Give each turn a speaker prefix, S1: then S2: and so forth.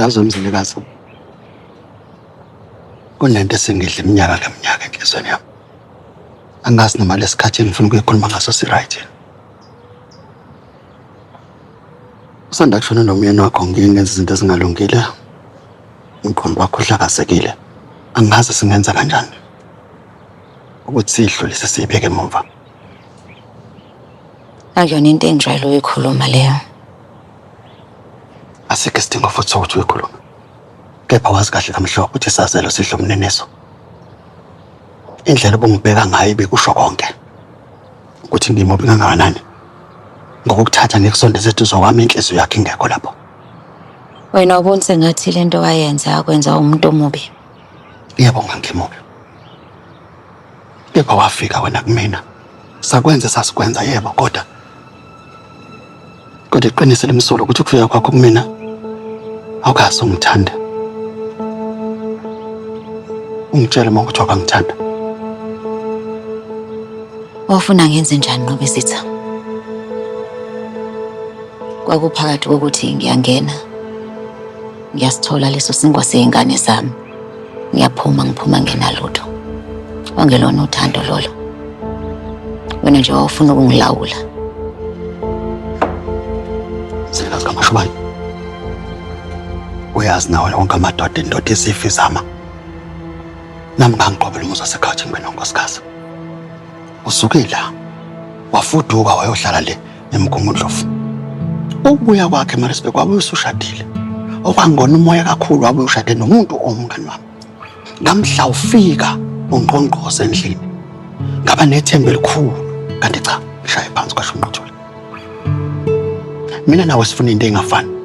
S1: Yazi uMzilikazi, kunento esengidla iminyaka ngeminyaka enhliziyweni yami. Angazi noma lesikhathi engifuna ukuyikhuluma ngaso si-right yini. Usanda kushona nomyeni wakho, ngike ngenza izinto ezingalungile. Umqondo wakho uhlakazekile. Angazi singenza kanjani ukuthi siyidlulise siyibeke emumva.
S2: Akuyona into engijwayele ukuyikhuluma leyo.
S1: Asikho isidingo futhi sokuthi uyikhulume. Kepha wazi kahle kamhlophe ukuthi isazelo sidla umniniso. Indlela obungibheka ngayo ibikusho konke ukuthi ngimubi kangakanani. Ngokukuthatha ngikusondeze eduze kwami inhliziyo yakhe ingekho lapho.
S2: Wena ubona sengathi le nto wayenza yakwenza umuntu omubi.
S1: Yebo ngangimubi. Kepha wafika wena kumina. Sakwenza sasikwenza yebo kodwa iqiniso limsulwa ukuthi ukufika kwakho kumina awukaze ungithande. Ungitshele uma ukuthi wakangithanda.
S2: Wawufuna ngenze njani Nqobizitha? Kwakuphakathi kokuthi ngiyangena ngiyasithola leso sinkwa sey'ngane zami, ngiyaphuma ngiphuma ngenalutho. Kwangelona uthando lolo. Wena nje wawufuna ukungilawula.
S1: Mzilikazi kaMashobane, uyazi nawe wonke amadoda indoda isifa izama. Nami ngangiqobela umuzi wasekhaya ngibe nonkosikazi. Usuke la wafuduka wayohlala le eMgungundlovu. Ukubuya kwakhe eMaritzburg wabuye usushadile. Okwangona umoya kakhulu wabuye ushade nomuntu owumngani wami. Ngamhla ufika ungqongqoze endlini. Ngaba nethemba elikhulu kanti cha, ngishaye phansi kwasho uNqothule. Mina nawe sifuna into engafani.